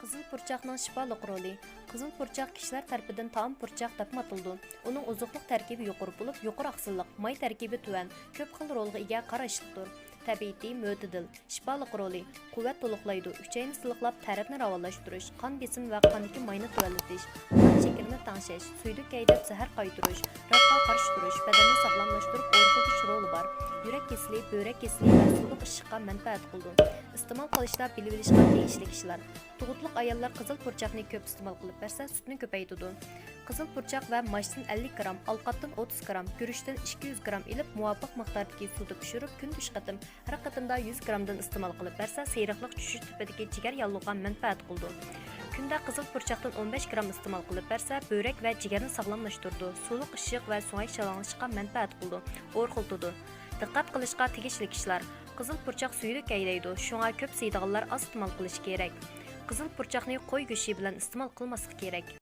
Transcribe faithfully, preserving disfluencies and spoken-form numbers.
قىزىل پۇرچاقنىڭ شىپالىق رولى. قىزىل پۇرچاق كىشىلەر تەرىپىدىن تائام پۇرچاق دەپمۇ ئاتىلىدۇ. ئۇنىڭ ئوزۇقلۇق تەركىبى يۇقىرى بولۇپ، يۇقىرى ئاقسىللىق، ماي تەركىبى تۆۋەن، كۆپ خىل رولغا ئىگە، قاراشلىقتۇر. تەبىئىتى مۆتىدىل. شىپالىق رولى: قۇۋۋەت تولۇقلايدۇ، ئۈچەينى سىلىقلاپ، تەرەتنى راۋانلاشتۇرۇش، قان بېسىم ۋە قاندىكى ماينى تۆۋەنلىتىش، قان شېكىرىنى تەڭشەش، سۈيدۈك ھەيدەپ زەھەر قايتۇرۇش، راكقا قارشى تۇرۇش، بەدەننى ساغلاملاشتۇرۇپ ئورۇقلىتىش رولى بار. يۈرەك كېسىلى، بۆرەك كېسىلى ۋە سۇلۇق ئىششىققا مەنپەئەت قىلىدۇ. ئىستېمال قىلىشتا بىلىۋېلىشقا تېگىشلىك ئىشلار. تۇغۇتلۇق ئاياللار قىزىل پۇرچاقنى كۆپ ئىستېمال قىلىپ بەرسە، سۈتنى كۆپەيتىدۇ. قىزىل پۇرچاق ۋە ماچتىن ئەللىك گرام، ئالقاتتىن ئوتتۇز گرام، گۈرۈچتىن ئىككى يۈز گرام ئېلىپ، مۇۋاپىق مىقداردىكى سۇدا پىشۇرۇپ، كۈندە ئۈچ قېتىم، ھەر قېتىمدا يۈز گرامدىن ئىستېمال قىلىپ بەرسە، سېرىقلىق چۈشۈش تېپىدىكى جىگەر ياللۇغىغا مەنپەئەت قىلىدۇ. كۈندە قىزىل پۇرچاقتىن ئون بەش گرام ئىستېمال قىلىپ بەرسە، بۆرەك ۋە جىگەرنى ساغلاملاشتۇرىدۇ، سۇلۇق ئىششىق ۋە سۆڭەك شالاڭلىشىشقا مەنپەئەت قىلىدۇ، ئورۇقلىتىدۇ. دىققەت قىلىشقا تېگىشلىك ئىشلار. قىزىل پۇرچاق سۈيدۈك ھەيدەيدۇ، شۇڭا كۆپ سىيىدىغانلار ئاز ئىستېمال قىلىشى كېرەك. قىزىل پۇرچاقنى قوي گۆشى بىلەن ئىستېمال قىلماسلىق كېرەك.